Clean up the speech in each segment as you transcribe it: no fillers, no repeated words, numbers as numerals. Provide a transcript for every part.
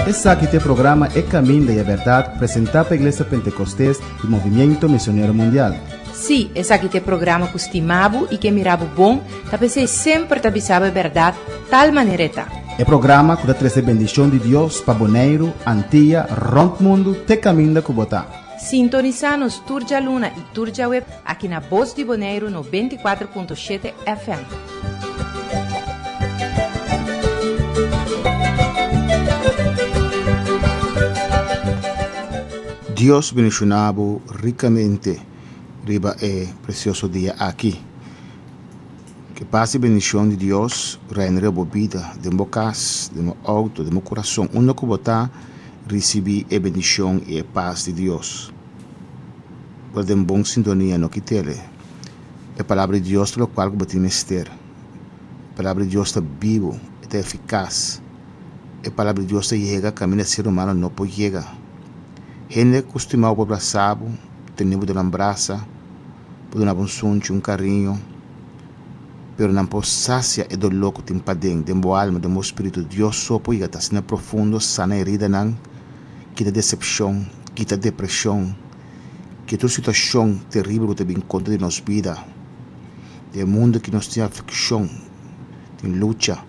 Esaki ta e programa E Caminda y e Berdad presenta pa Iglesia Pentecostes y Movimiento Misionero Mundial. Sí, esaki ta e programa ku stima bo i ke mira bo bon, ta p'esei semper ta bisa bo e bèrdat tal manera e ta. E programa ku ta trese bendishon di Dios pa Boneiru, Antia, rònt mundu te kaminda ku bo ta. Sintonisá nos tur djaluna i tur djaweb aki na Bos di Boneiru 94.7 FM. Dios bendishoná bo rikamente riba e presioso dia aki. Ke pas i bendishon di Dios reina riba bo bida, den bo kas, den bo outo, den bo kurason, unda ku bo ta, risibí e bendishon i e pas di Dios. Bo ta den bon sintonia, no kit'el. E Palabra di Dios ta lokual ku bo tin mester. E Palabra di Dios ta bibu, e ta efikas. E Palabra di Dios ta yega kaminda ser humano no por yega. Hende ku stima bo por brasa bo, tene bo den nan brasa, por duna bo un sunchi, un kariño, pero nan por sasia e doló ku tin paden, den bo alma, den bo spiritu. Dios so por yega ta asina profundo, sana heridanan, kita desepshon, kita depreshon, kita tur situashon teribel ku ta bin kontra di nos bida. Den e mundu aki nos tin aflikshon, tin lucha,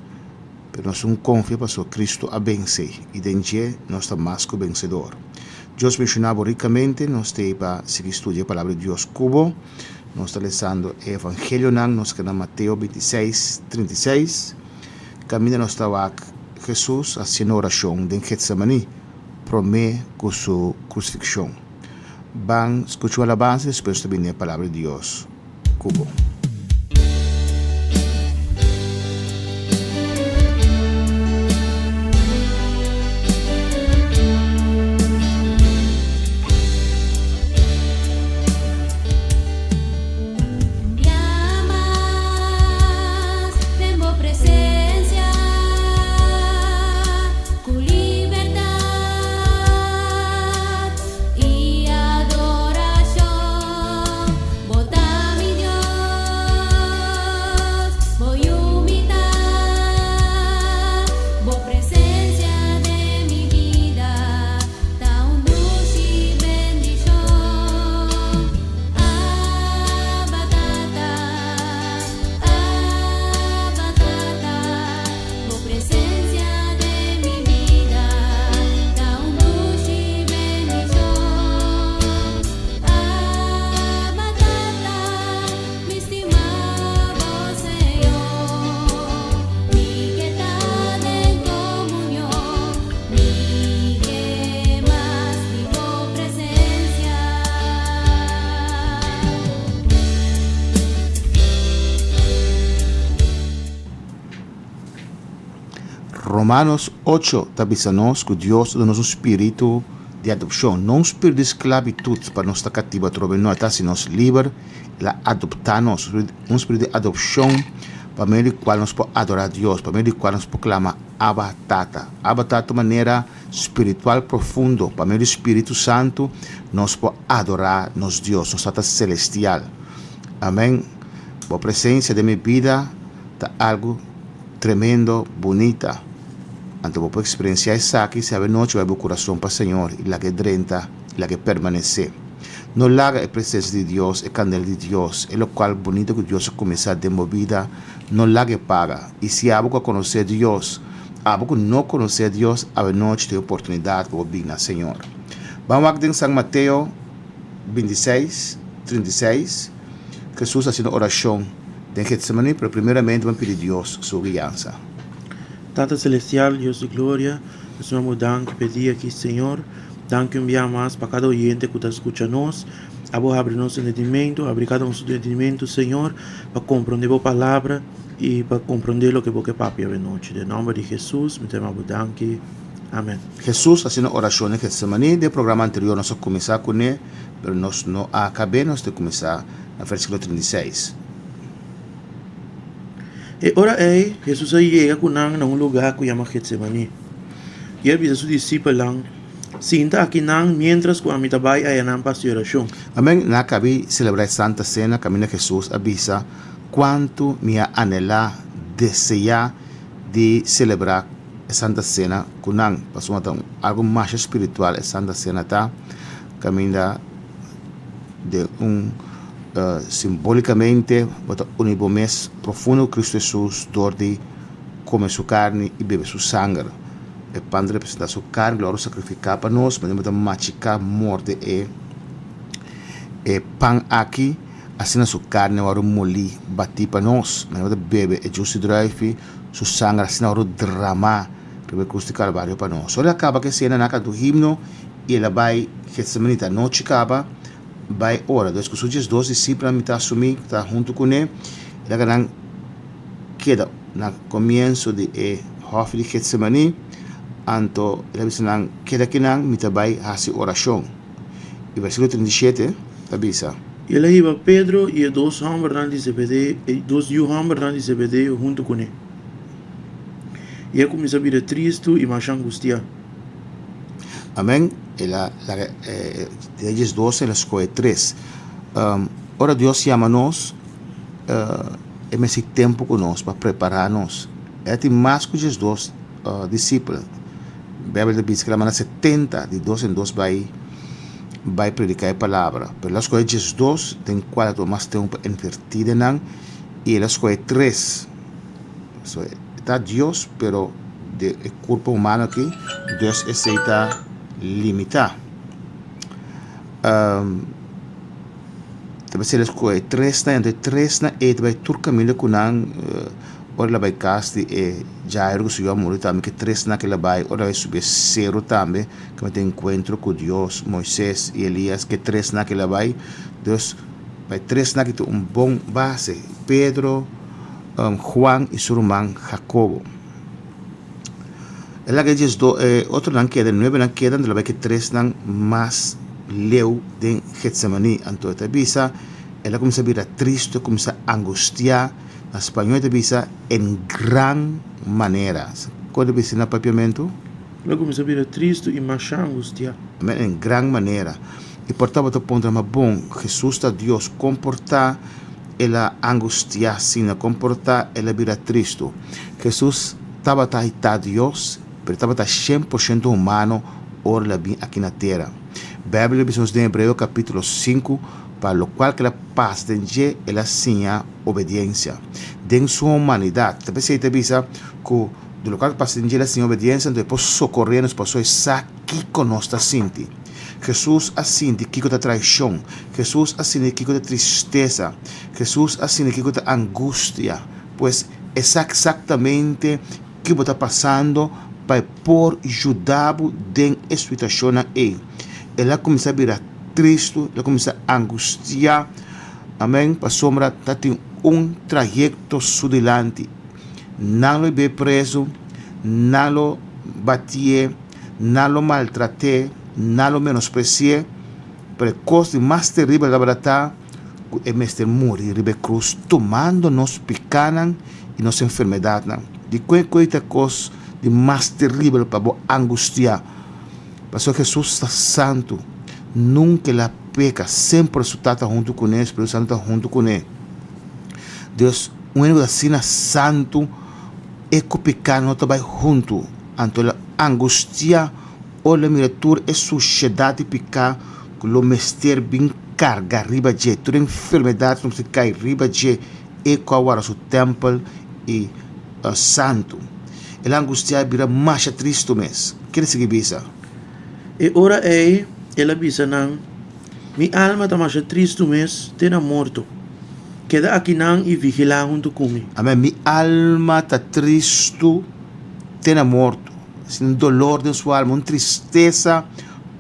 pero nos un konfia pasobra Kristu a bense i den dje nos ta mas ku bensedor. Dios benshoná bo rikamente, nos ta ei pa sigui studia e Palabra di Dios ku bo. Nos ta lesando e Evangelionan, nos keda na Mateo 26, 36, kaminda nos ta wak Hesus hasiendo orashon den Getsemaní promé ku su krusifikshon. Ban skucha un alabansa i despues nos ta bini e Palabra di Dios ku bo. Romanos ocho ta bisa nos ku Dios ta duna nos un spiritu di adopshon, no un spiritu di sklabitut pa nos ta katibu atrobe, no, e ta hasi nos liber, el a adoptá nos, un spiritu di adopshon pa medio di kual nos por adorá Dios, pa medio di kual nos por klama Abba Tata. Abba Tata un manera spiritual profundo, pa medio di Spiritu Santu nos por adorá nos Dios, nos Tata Selestial. Amèn. Bo presensia den mi bida ta algu tremendo bunita. Anto bo por eksperensiá esaki si awe nochi bai bo kurason pa Señor i laga e drenta i laga e permanesé. No laga e presensia di Dios, e kandela di Dios, e lokual bunita ku Dios a kuminsá den bo bida, no laga e paga. I si abo ku a konosé Dios, abo ku no konosé Dios, awe nochi tin oportunidat pa bo bin na Señor. Ban wak den San Mateo 26, 36, Hesus hasiendo orashon den Getsemaní, pero primeramente ban pidi Dios su guiansa. Tata Celestial, Dios di gloria, nos manda bo danki p'e dia aki, Señor. Danki un bia mas pa kada oyente ku ta skucha nos. Abo habri nos entendimento, habri kada un su entendimento, Señor, pa komprondé bo palabra i pa komprondé loke bo ke papia awe nochi. Den nòmber di Hesus mi ta yama bo danki. Amen. Hesus hasiendo orashon den Getsemaní. Den programa anterior nos a kuminsá kuné, pero nos no a akab'é. Nos ta kuminsá na versíkulo 36. E ora ei, Hesus a yega ku nan na un lugá ku yama Getsemaní, i a bisa su disipelnan, Sinta akinan miéntras ku ami ta bai ayanan pa hasi orashon. Amen. Nan a kabi selebrá e Santa Sena kaminda Hesus a bisa, Kuantu mi a anelá, deseá, di selebrá e Santa Sena ku nan, pasobra ta algu masha spiritual e Santa Sena ta, kaminda den un simbolikamente bo ta uni bo mes profundo ku Kristu Hesus dor di kome su karni i bebe su sanger. E pan ta representá su karni ku lo wòrdu sakrifiká pa nos, manera bo ta machiká morde e e pan aki. Asina su karni a wòrdu molí, batí pa nos. Manera bo ta bebe e djus di druifi, su sanger asina a wòrdu dramá riba e krus di Kalvario pa nos. Ora el a kaba ku e sena, nan a kanta un himno i el a bai Getsemani. Ta anochi kaba, bai ora. Dus ku su diesdos disipelnan mi ta asumí ku ta huntu kuné, el a nan keda na komienso di e hòfi di Getsemani. Anto el a bisa nan, Keda akinan, mi ta bai hasi orashon. I versíkulo 37 ta bisa. I el a hiba Pedro i e dos hòmbernan di Zebedeo, e dos yu hòmbernan di Zebedeo huntu kuné. I a kuminsá bira tristu i masha angustiá. Amèn. El a laga e di e diesdos el a skohe tres. Ora Dios yama nos, e mester tempu ku nos pa prepará nos. E a tin mas ku diesdos disipel. Bijbel ta bisa ku el a manda 70 di dos en dos bai bai prediká e palabra. Pero el a skohe 12 den kual a tuma mas tempu pa invertí den nan i el a skohe tres. So e ta Dios pero den e kurpo humano aki dus esei ta limitá. Ta bisa el a skohe tresnan anto e tresnan ei ta bai tur kaminda ku nan. Ora el a bai kas di e Jairo ku su yu a muri tambe, ke tresnan ke el a bai, ora el a bai subi e seru tambe, ke mester enkuentro ku Dios, Moises i Elias, ke tresnan ke el a bai. Dus, pa e tresnan aki tin un bon base, Pedro, Juan i su ruman Jakobo. El laga e diesdos, e otronan keda, e nuebenan keda, anto el a bai ke tresnan mas leu den Getsemaní. Anto e ta bisa, el a kuminsá bira tristu, a kuminsá angustiá. Na spañol ta bisa en gran manera. Kon ta bisa na papiamentu? El a kuminsá bira tristu i masha angustiá. Amén, en gran manera. I por tabata puntra, Ma bon, Hesus ta Dios, kon por ta el a angustiá asina? Kon por ta el a bira tristu? Hesus tabata i ta Dios, pero e tabata shen por shento humano ora el a bin aki na tera. Beibel ta bisa nos den Hebreo kapítulo sinku, Pa lokual ku el a pasa den dje, el a siña obediensia. Den su humanidat. Ta p'esei ta bisa ku di lokual ku pasa den dje, el a siña obediensia, anto e por sokoré nos pasobra e sa kiko nos ta sinti. Hesus a sinti kiko ta traishon. Hesus a sinti kiko ta tristesa. Hesus a sinti kiko ta angustia. Pues, e sa eksaktamente ki bo ta pasando pa e por yuda bo den e situashonnan ei. El a kuminsá bira tristu, el a kuminsá angustiá, amèn, pasobra ta tin un trayekto su dilanti. Nan lo hib'é prezu, nan lo batié, nan lo maltrat'é, nan lo menospresi'é, pero e kos di mas teribel tabata ta ku e mester muri riba e krus tumando nos pikánan i nos enfermedatnan. Dikon e kos ta e kos di mas teribel pa bo angustiá? Pasobra Hesus ta santu, nunka el a peka, semper su Tata huntu kuné, Spiritu Santu ta huntu kuné. Dios, un hende ku ta asina santu, e ku piká no ta bai huntu. Anto el a angustiá ora el a mira tur e sushedat di piká ku lo mester bin karga riba dje, tur e enfermedat ku lo mester kai riba dje, e ku a warda su tèmpel i santu. El a angustiá i bira masha tristu mes. Ke ta sigui bisa? E ora ei el a bisa nan, Mi alma ta masha tristu mes te na morto. Keda akinan i vigilá huntu ku mi. Amèn. Mi alma ta tristu te na morto. Asina un dolor den su alma, un tristesa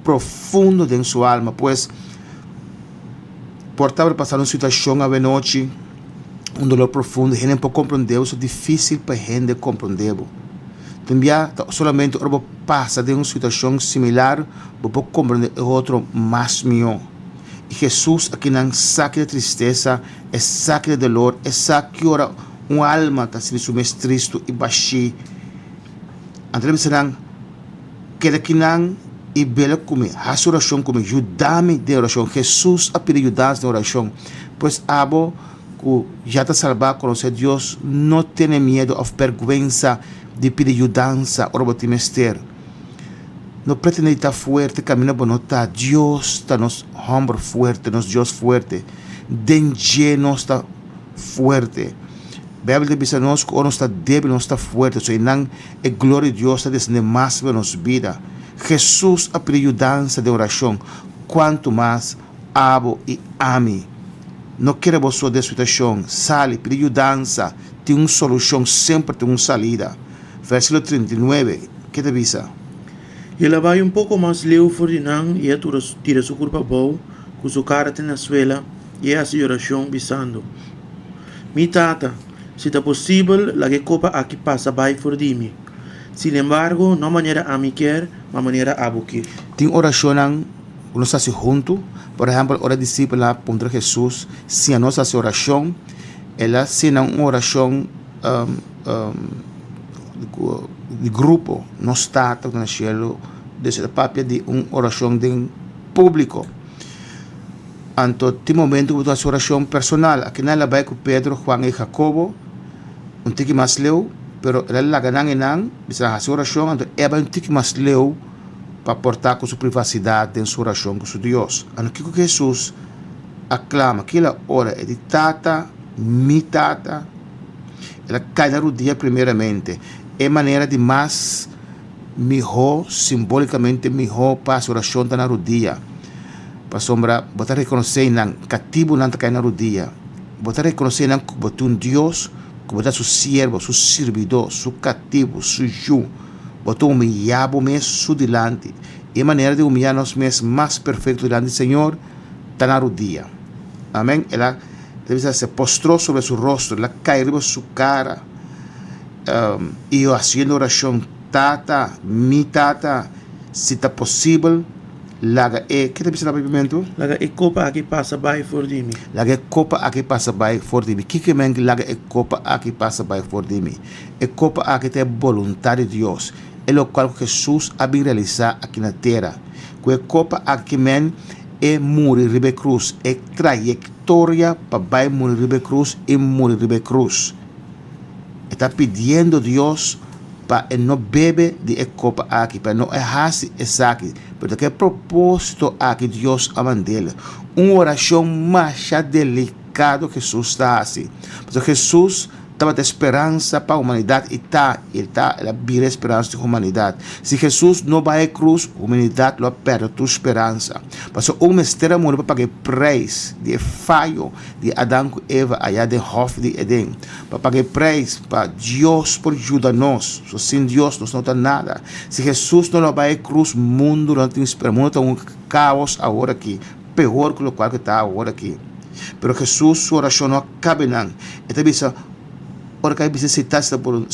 profundo den su alma. Pues, por tabata pasando un situashon awenochi, un dolor profundo, hende no por komprondé bo, so difísil pa hende komprondé bo. Tin bia ta solamente ora bo pasa den un situashon similar bo por komprondé e otro mas mihó. I Hesus akinan sa ki ta tristesa, e sa ki ta dolor, e sa ki ora un alma ta sinti su mes tristu i bashí. Anto el a bisa nan, Keda kinan i bela ku mi, hasi orashon ku mi, yuda mi den orashon. Hesus a pidi yudansa den orashon. Pues abo ku ya ta salbá, konosé Dios, no tene miedu òf bèrgwensa. di pidi yudansa ora bo tin mester. No pretende di ta fuerte kaminda bo no ta. Dios ta nos hòmber fuerte, nos Dios fuerte. Den dje nos ta fuerte. Beibel ta bisa nos ku ora nos ta débil nos ta fuerte. So einan e gloria di Dios ta desende mas riba nos bida. Hesus a pidi yudansa den orashon. Kuantu mas abo i ami. No kere bo so den situashon. Sali, pidi yudansa. Tin un solushon, semper tin un salida. Versíkulo 39, ke ta bisa? I el a bai un poko mas leu for di nan i a tira su kurpa abou ku su kara te na suela i a hasi orashon, bisando, Mi Tata, si ta posibel, laga e kopa aki pasa bai for di mi. Sinembargo, no manera ami kier, ma manera abo kier. Tin orashonnan ku nos hasi huntu. Por ehèmpel, ora e disipelnan a puntra Hesus, Siña nos hasi orashon, el a siña nan un orashon di grupo, Nos Tata ku ta na shelu. Dus el a papia di un orashon den públiko. Anto tin momentu ku bo ta hasi orashon personal. Akinan el a bai ku Pedro, Juan i Jakobo un tiki mas leu, pero el a laga nan einan, bisa nan hasi orashon, anto e a bai un tiki mas leu pa portá ku su privasidat den su orashon ku su Dios. Anto kiko ku Hesus a klama? Kila ora e di, Tata, mi Tata. El a kai na rudia primeramente. E manera di mas mihó, simbolikamente mihó pa hasi orashon ta na rudia. Pasobra bo ta rekonosé nan, katibunan ta kai na rudia. Bo ta rekonosé nan ku bo tin un Dios, ku bo ta su siervo, su sirbidó, su katibu, su yu. Bo ta humiyá bo mes su dilanti. E manera di humiyá nos mes mas perfekto dilanti di Señor ta na rudia. Amén. El a, ta bisa, se postró sobre su rostro, el a kai riba su kara, i hasiendo orashon, Tata, mi Tata, si ta posibel, laga e, ke ta bisa na papiamentu? Laga e kopa aki pasa bai for di mi. Laga e kopa aki pasa bai for di mi. Kiko men laga e kopa aki pasa bai for di mi? E kopa aki ta e boluntat di Dios, e lokual ku Hesus a bin realisá aki na tera. Ku e kopa aki men e muri riba e krus, e trayektoria pa bai muri riba e krus i muri riba e krus. E ta pidiendo Dios pa e no bebe di e kopa aki, pa e no e hasi esaki. Pero ta ku e propósito aki Dios a mand'el. Un orashon masha delikado Hesus ta hasi. Pasobra Hesus tabata e speransa pa humanidat i ta, el ta, el a bira e speransa di humanidat. Si Hesus no bai e krus, humanidat lo a pèrdè tur speransa. Pasobra un mester a muri pa paga e preis di e fayo di Adan ku Eva ayá den Hòf di Edén. Pa paga e preis pa Dios por yuda nos. So sin Dios nos no ta nada. Si Hesus no lo a bai e krus mundu lo no tin speransa. Mundu ta un kaos awor aki, peor ku lokual ku ta awor aki. Pero Hesus su orashon no a kabe nan. E ta bisa, ora ku a bisa si ta si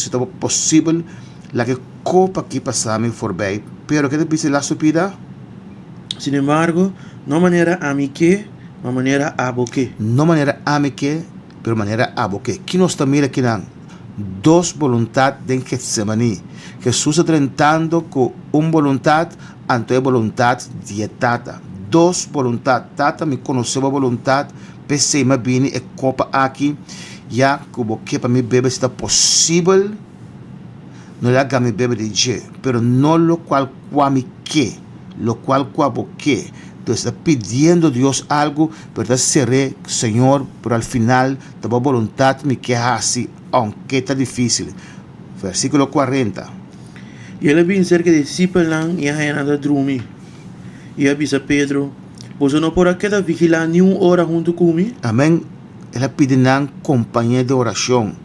ta posibel laga e kopa aki pasa mi forbei. Pero ke ta bisa e lastu pida? Sinembargo, no manera ami ke, ma manera abo ke. No manera ami ke, Pero manera abo ke. Ki nos ta mira kinan? Dos boluntat den Getsemaní. Hesus ta drentando ku un boluntat, anto e boluntat di e Tata. Dos boluntat. Tata, mi konosé bo boluntat, p'esei mi a bini e kopa aki, ya ku bo ke pa mi bebe si ta posibel, no laga mi bebe di dje, pero no lokual kua mi ke, lokual kua bo ke. Entonces ta pidiendo Dios algu, pero ta ser'é, Señor, pero al final ta bo boluntat mi ke hasi, aunke ta difísil. Versíkulo 40. I el a bin serka e disipelnan i a haña nan ta drumi. I a bisa Pedro, Boso no por a keda vigilá ni un ora huntu ku mi? Amén. El a pidi nan kompañé di orashon.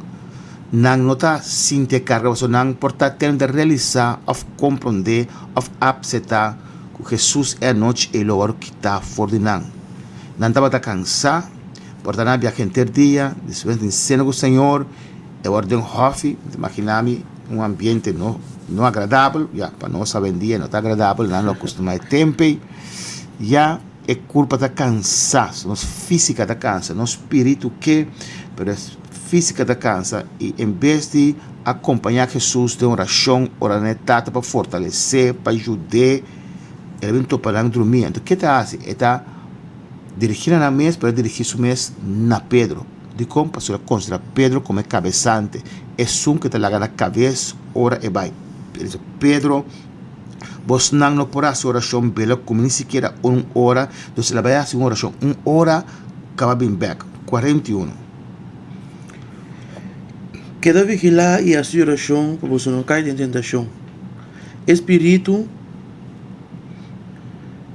Nan no ta sinti e karga pasobra nan por ta tende realisá òf komprondé òf apseptá ku Hesus e anochi ei lo wòrdu kitá for di nan. Nan tabata kansá, por ta nan a biaha henter dia, despues di sena ku Señor, e wòrdu den hòfi, mi ta imaginá mi un ambiente no no agradabel, ya pa nos awendia no ta agradabel, nan lo akustumá e tempu ei, ya e kurpa ta kansá, nos físika ta kansa, nos spiritu ke, pero e físika ta kansa i en bes di akompañá Hesus den orashon, ora na e Tata pa fortales'é, pa yud'é, el a bin topa nan drumí. Anto ke ta hasi? E ta dirigí na nan mes, pero a dirigí su mes na Pedro. Dikon? Pasobra el a konsiderá Pedro komo e kabesante, esun ku ta laga na kabes ora e bai. El a bisa Pedro, Bosnan no por hasi orashon bela ku mi ni sikiera un ora. Dus el a bai hasi un orashon un ora, kaba bin bèk. 41. Keda vigilá i hasi orashon pa boso no kai den tentashon. E spiritu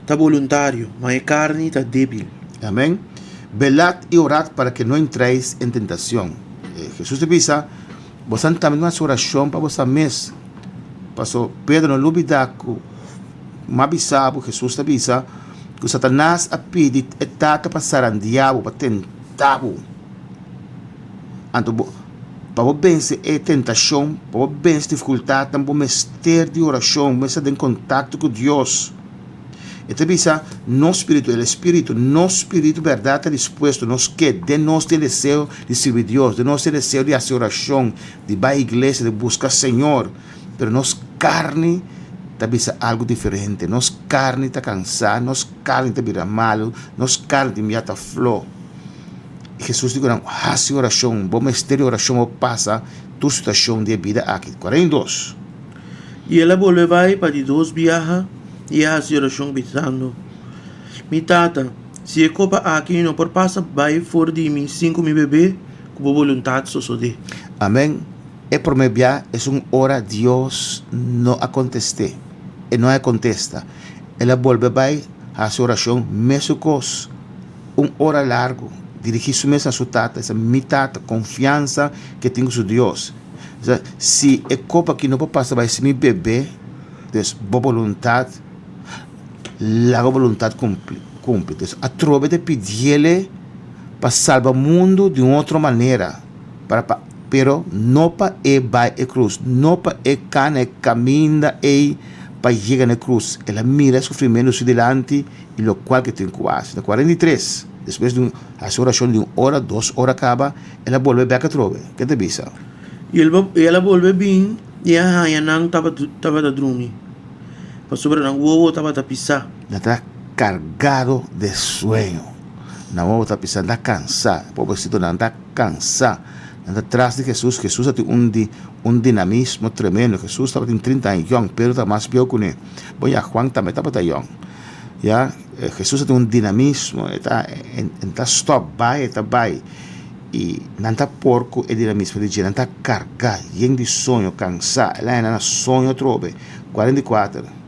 ta boluntario, ma e karni ta débil. Amén. Velad y orad para que no entréis en tentación. Jesús ta bisa, Bosan tambe tin hasi orashon pa bosan mes. Paso Pedro no lubida ku m'a bisa bo, Jesús ta bisa, ku Satanás a pidi e Tata pa sarandia bo, pa tenta bo. Anto bo, pa bo vense e tentashon, pa bo vense difikultatnan, bo mester di orashon, bo mester den kontakto ku Dios. E ta bisa, Nos spiritu, el espíritu, nos spiritu bèrdat ta dispuesto, nos ke, den nos tin deseo di sirbi Dios, den nos tin deseo di hasi orashon, di bai iglesia, di buska Señor, pero nos karni ta bisa algu diferente, nos karni ta kansá, nos karni ta bira malu, nos karni tin bia ta flo. I Hesus di ku nan, Hasi orashon, bo mester di orashon bo pasa tur situashon di e bida aki. 42. I el a bolbe bai pa di dos biaha i a hasi orashon bisando, Mi Tata, si e kopa aki no por pasa bai for di mi sin ku mi bebé, ku bo boluntat sosodé. Amen. E promé bia esun ora Dios no a kontest'é. E no a kontesta. El a bolbe bai hasi orashon mesun kos. Un ora largu. Dirigí su mes na su Tata. Esa mi Tata, konfiansa ke tin ku su Dios. Osea, si e kopa aki no por pasa bai sin mi bebe, dus bo boluntat, laga bo boluntat kumpli, kumpli. Dus atrobe ta pidiele pa salba mundu di un otro manera, para pa, pero no pa e bai e krus, no pa e kana e kaminda ei pa yega na e krus. El a mira e sufrimentu su dilanti i lokual ke tin ku hasi. Na 43, despues di un hasi orashon di un ora, dos ora kaba, El a bolbe bek atrobe. Ke ta bisa? I el a bolbe bin i a haña nan tabata drumi, pasobra nan wowo tabata pisá. Nan ta kargado de sueño. Nan wowo ta pisá, nan ta kansá. Pobrecitonan, nan ta kansá. Nan ta tras di Hesus. Hesus a tin un di un dinamismo tremendo. Hesus tabatin trinta aña yòn. Pedro ta mas bieu kuné. Bon ya, Juan tambe tabata yòn. Ya, Hesus a tin un dinamismo. E ta e ta stòp bai, e ta bai. I nan ta por ku e dinamismo di dje, nan ta kargá, yen di soño, kansá. El a henda na soño atrobe. 44.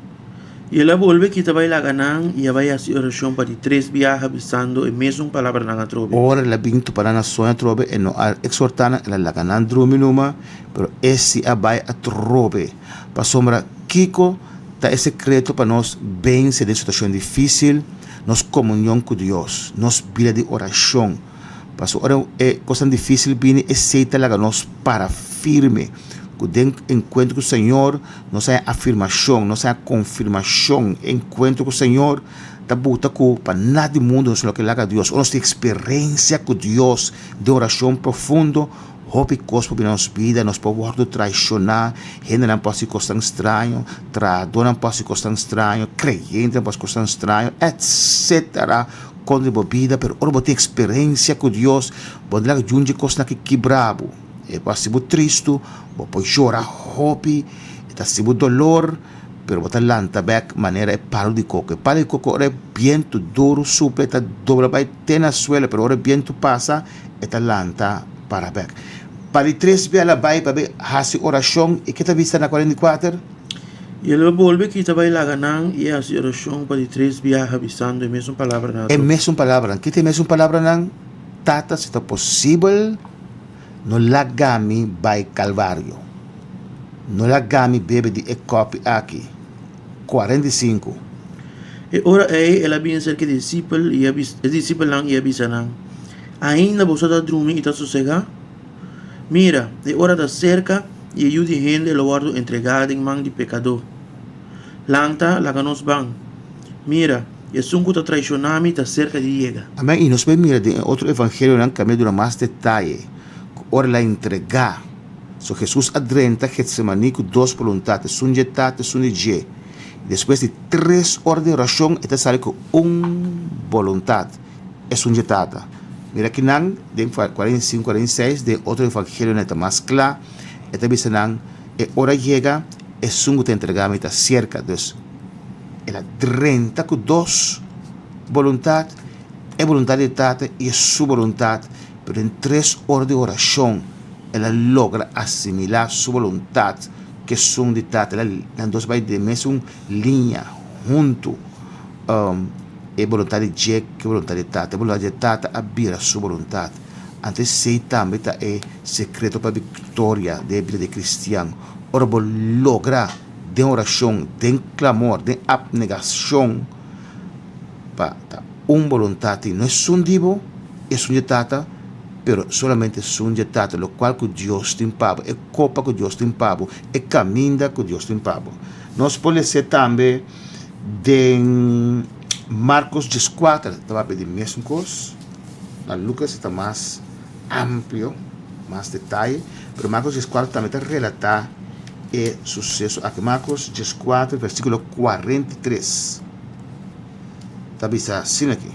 I el a bolbe kita bai laga nan i a bai hasi orashon pa di tres biaha, bisando e mesun palabranan atrobe. Ora el a bin topa nan na soño atrobe, e no a eksortá nan, el a laga nan drumi numa, pero e si a bai atrobe. Pasobra kiko ta e sekreto pa nos vense den situashon difísil? Nos komunion ku Dios, nos bida di orashon. Pasobra ora e kosnan difísil bini, esei ta laga nos para firme ku den enkuentro ku Señor nos haña afirmashon, nos haña konfirmashon. E enkuentro ku Señor ta buta ku pa nada di mundu nos lo ke laga Dios. Ora nos tin eksperensia ku Dios den orashon profundo, hopi kos por bini na nos bida, nos por wòrdu traishoná, hendenan por hasi kosnan straño, trahadónan por hasi kosnan straño, kreyentenan por hasi kosnan straño, etsetera. Kontra di bo bida, pero ora bo tin eksperensia ku Dios, bo no laga djun dje kosnan aki kibra bo. E por hasi bo tristu, bo por yora hopi, e ta hasi bo dolor, pero bo ta lanta bèk manera e palu di koko. E palu di koko ora e bientu duru supla e ta dobla bai te na suela, pero ora e bientu pasa e ta lanta para bèk. Pa di tres bia el a bai pabia hasi orashon, i ke ta bisa na 44? I el a bolbe kita bai laga nan i a hasi orashon pa di tres biaha, bisando e mesun palabranan E atrobe. mesun palabranan. Kita e mesun palabranan? Tata, si ta posibel, no laga mi bai Kalvario. No laga mi bebe di e kòpi aki. 45. E ora ei el a bini serka e disipel i a bisa e disipelnan i a bisa nan, Ainda boso ta drumi i ta sosegá? Mira, e ora ta serka i e Yu di hende lo wòrdu entregá den man di pekadó. Lanta, laga nos ban. Mira, esun ku ta traishoná mi ta serka di yega. Amèn. I nos por mira den e otro evangelionan kaminda duna mas detaye ku ora el a entregá. So Hesus a drenta Getsemaní ku dos boluntat, esun dje Tata, esun di dje. I despues di tres ora di orashon e ta sali ku un boluntat, esun dje Tata. Mira kinan den 45, 46 den otro evangelionan e ta mas kla, e ta bisa nan, E ora yega, esun ku ta entregá mi ta serka. Dus, el a drenta ku dos boluntat, e boluntat di e Tata i e su boluntat, pero den tres ora di orashon el a logra asimilá su boluntat ku esun di Tata. El a, nan dos bai den mesun liña huntu, e boluntat di dje ku e boluntat di Tata. E boluntat di e Tata a bira su boluntat. Anto esei tambe ta e sekreto pa viktoria den e bida di e kristian. Ora bo logra den orashon, den klamor, den apnegashon pa ta un boluntat di no esun di bo, esun di e Tata, pero solamente esun di e Tata, lokual ku Dios tin pa bo, e kopa ku Dios tin pa bo, e kaminda ku Dios tin pa bo. Nos por lese tambe den Markos dieskuater, ta papia di mesun kos. Na Lukas e ta mas amplio, mas detaye, pero Markos dieskuater tambe ta relatá e suseso aki. Markos dieskuater, versíkulo 43 ta bisa asina aki.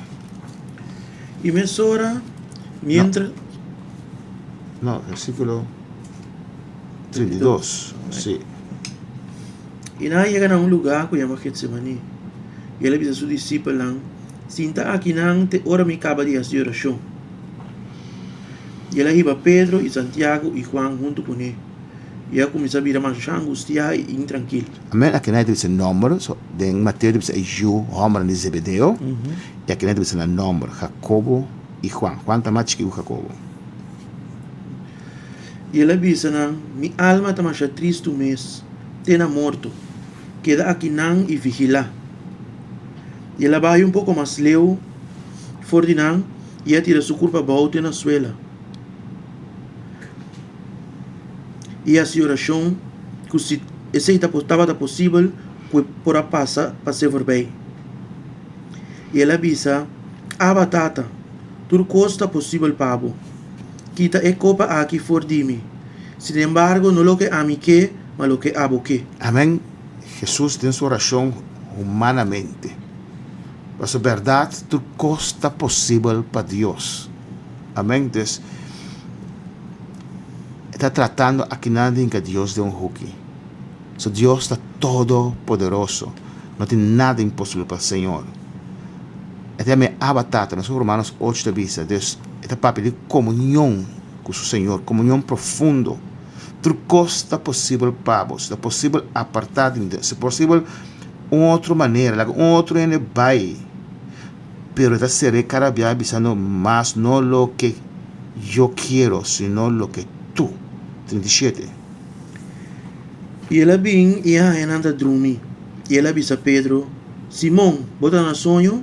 I mesora, miéntras. No, versíkulo 32, sí. I nan a yega na un lugá ku yama Getsemaní, i el a bisa su disipelnan, Sinta akinan te ora mi kaba di hasi orashon. I el a hiba Pedro i Santiago i Juan huntu kuné, i a kuminsá bira masha angustiá i intrankil. Amen. Akinan e ta bisa nòmber, so den Mateo e ta bisa e yu hòmbernan di Zebedeo, i akinan e ta bisa nan nòmber, Jakobo i Juan. Juan ta mas chikí ku Jakobo. I el a bisa nan, Mi alma ta masha tristu mes, te na morto. Keda akinan i vigilá. I el a bai un poko mas leu for di nan i a tira su kurpa abou te na suela. I a hasi orashon ku si esei tabata posibel ku e por a pasa pas'é forbei. I el a bisa, Aba, Tata, tur kos ta posibel pa bo. Kita e kopa aki for di mi. Sinembargo, no loke ami ke, ma loke abo ke. Amen. Hesus den su orashon humanamente. Pasobra bèrdat tur kos ta posibel pa Dios. Amen. Dus, e ta tratando akinan di hinka Dios den un huki. So Dios ta todopoderoso. No tin nada imposibel pa Señor. E ta yama e Abba Tata, meskos ku Romanos ocho ta bisa. Dus, e ta papia di komunion ku su Señor, komunion profundo. Tur kos ta posibel pa bo. Si ta posibel apartá di mi, si posibel un otro manera, laga un otro hende bai. Pero e ta ser'é kada biaha bisando, Mas no loke yo kiero, sino loke tu. 37. I el a bin i a haña nan ta drumi. I el a bisa Pedro, Simon, bo ta na soño?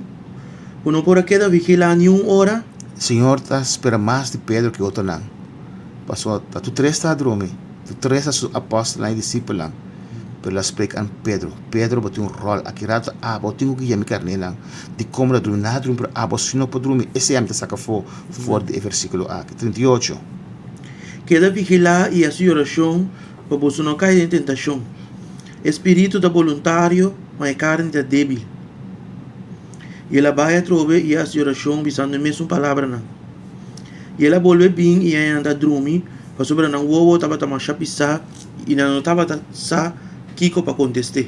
Bo no por a keda vigilá ni un ora? Señor ta spera mas di Pedro ku otronan. Pasobra ta tur tres ta drumi, tur tres ta su apòstelnan i disipelnan. Pero el a spreek an Pedro, Pedro, bo tin un ròl aki rato, abo tin ku guia mi karnénan. Dikon bo ta drumi? Nan a drumi, pero abo si no por drumi. Esei ami ta saka afó for di e versíkulo aki. 38. Keda vigilá i hasi orashon pa boso no kai den tentashon. E spiritu ta boluntario, ma e karni ta débil. I el a bai atrobe i a hasi orashon bisando e mesun palabranan. I el a bolbe bin i a yanta drumi, pasobra nan wowo tabata masha pisá i nan no tabata sa kiko pa kontest'é.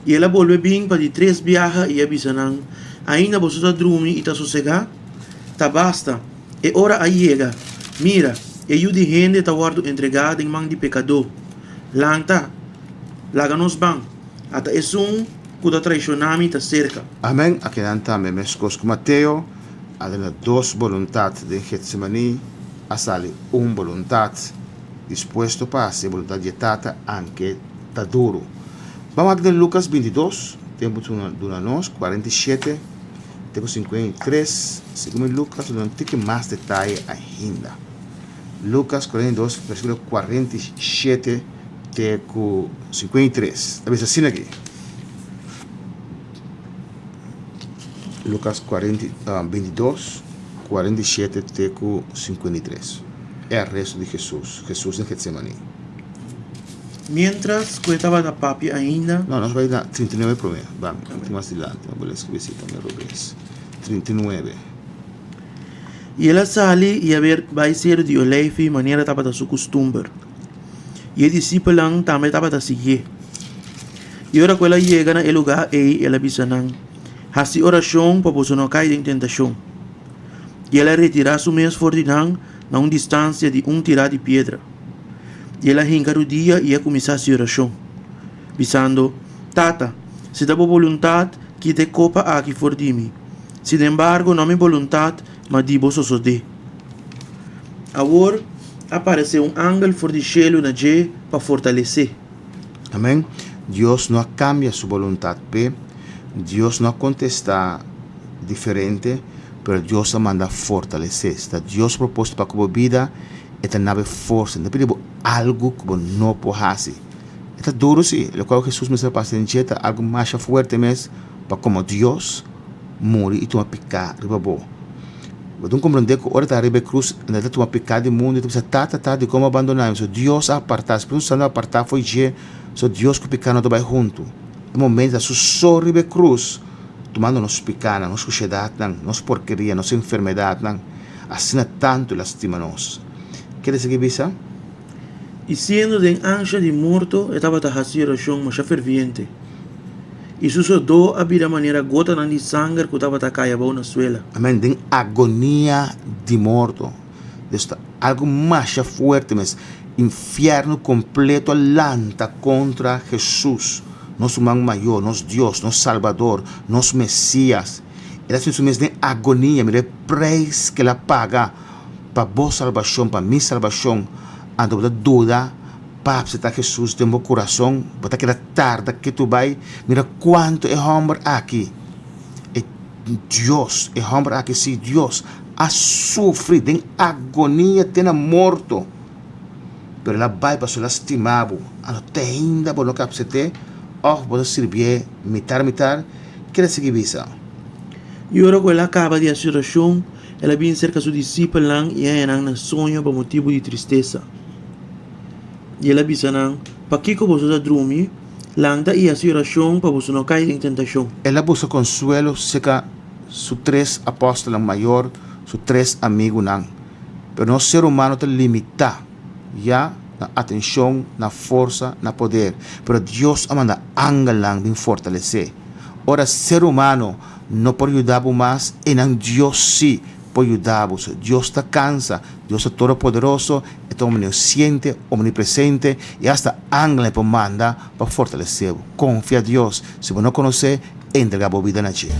I el a bolbe bin pa di tres biaha i a bisa nan, Ainda boso ta drumi i ta sosegá? Ta basta! E ora a yega! Mira, e Yu di hende ta wòrdu entregá den man di pekadó. Lanta! Laga nos ban! Ata esun ku ta traishoná mi ta serka. Amen. Akinan tambe meskos ku Mateo a duna dos boluntat den Getsemaní, a sali un boluntat, dispuesto pa hasi e boluntat di e Tata anke ta duru. Ban wak den Lukas 22, tempu duna nos, 47 te ku 53, segun mi Lukas duna un tiki mas detaye ainda. Lukas 42 versíkulo 47 te ku 53 ta bisa asina aki. Lukas 22, 47 te ku 53. E aresto di Hesus, Hesus den Getsemaní. Miéntras ku e tabata papia ainda. No, nos bai na 39 promé. Ban, un mas dilanti. Mi a bole skibí esei tambe robes. 39. I el a sali i a ber bai seru di Oleifi manera tabata su kustumber. I e disipelnan tambe tabata siguié. I ora ku el a yega na e lugá ei, el a bisa nan, Hasi orashon pa boso no kai den tentashon. I el a retirá su mes for di nan na un distansia di un tirá di piedra. I el a hinka rudia i a kuminsá hasi orashon, bisando, Tata, si ta bo boluntat, kita e kopa aki for di mi. Sinembargo, no mi boluntat, ma di bo sosodé. Awor a paresé un angel for di shelu na dje pa fortales'é. Amén. Dios no a kambia su boluntat p'e. Dios no a kontestá diferente, pero Dios a manda fortales'é. Si ta Dios su propósito pa ku bo bida, e ta nabe forsa. E ta pidi bo algu ku bo no por hasi. E ta duru sí. Lokual ku Hesus mester a pasa den dje ta algu masha fuerte mes pa komo Dios muri i tuma piká riba bo. Bo tin komprendé ku ora e ta riba e krus, e ta tuma piká di mundu, e ta bisa, Tata, Tata, dikon bo a bandoná mi? So Dios a apartá, Spiritu Santu a apartá fo'i dje, so Dios ku piká no ta bai huntu. E momento ta su so riba e krus, tumando nos pikánan, nos sushedatnan, nos porkeria, nos enfermedatnan. Asina tantu el a stima nos. Kere sigui bisa? I siendo den ansha di morto, e tabata hasi orashon masha ferviente, i su sodó a bira manera gotanan di sanger ku tabata kai abou na suela. Amen, den agonia di morto. Dios ta algu masha fuerte mes. Infierno kompleto a lanta kontra Hesus, nos ruman mayor, nos Dios, nos Salbador, nos Mesias. El a sinti su mes den agonia. Mira e preis ku el a paga pa bo salbashon, pa mi salbashon. Anto bo ta duda pa apseptá Hesus den bo kurason? Bo ta keda tarda ketu bai? Mira kuantu e hòmber aki, e Dios, e hòmber aki, sí, Dios, a sufri den agonia te na morto. Pero el a bai pasobra el a stima bo. Anto te ainda bo no ke apsept'é òf bo ta sirbié mitar mitar? Keda sigui bisa. I ora ku el a kaba di hasi orashon, el a bin serka su disipelnan i a haña nan na soño pa motibu di tristesa. I el a bisa nan, Pakiko boso ta drumi? Lanta i hasi orashon pa boso no kai den tentashon. El a buska konsuelo serka su tres apòstelnan mayor, su tres amigunan. Pero nos ser humano ta limitá ya na atenshon, na forsa, na poder. Pero Dios a manda angelnan bin fortalesé. Ora ser humano no por yuda bo mas, einan Dios sí por yuda bo. Dios ta kansa, Dios ta todopoderoso, e ta omnisiente, omnipresente i asta angelnan e por manda pa fortalesé bo. Konfia Dios. Si bo no konosé, Entrega bo bida na dje.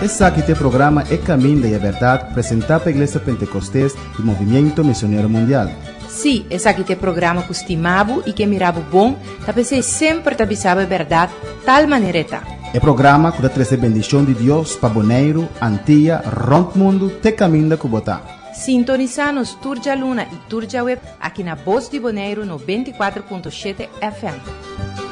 Esaki ta e programa E Caminda y e Berdad presenta pa Iglesia Pentecostes y Movimiento Misionero Mundial. Sí, esaki ta e programa ku stima bo i ke mira bo bon, ta p'esei semper ta bisa bo e bèrdat tal manera e ta. E programa ku ta trese bendishon di Dios pa Boneiru, Antia, rònt mundu te kaminda ku bo ta. Sintonisá nos tur djaluna i tur djaweb aki na Bos di Boneiru 94.7 FM.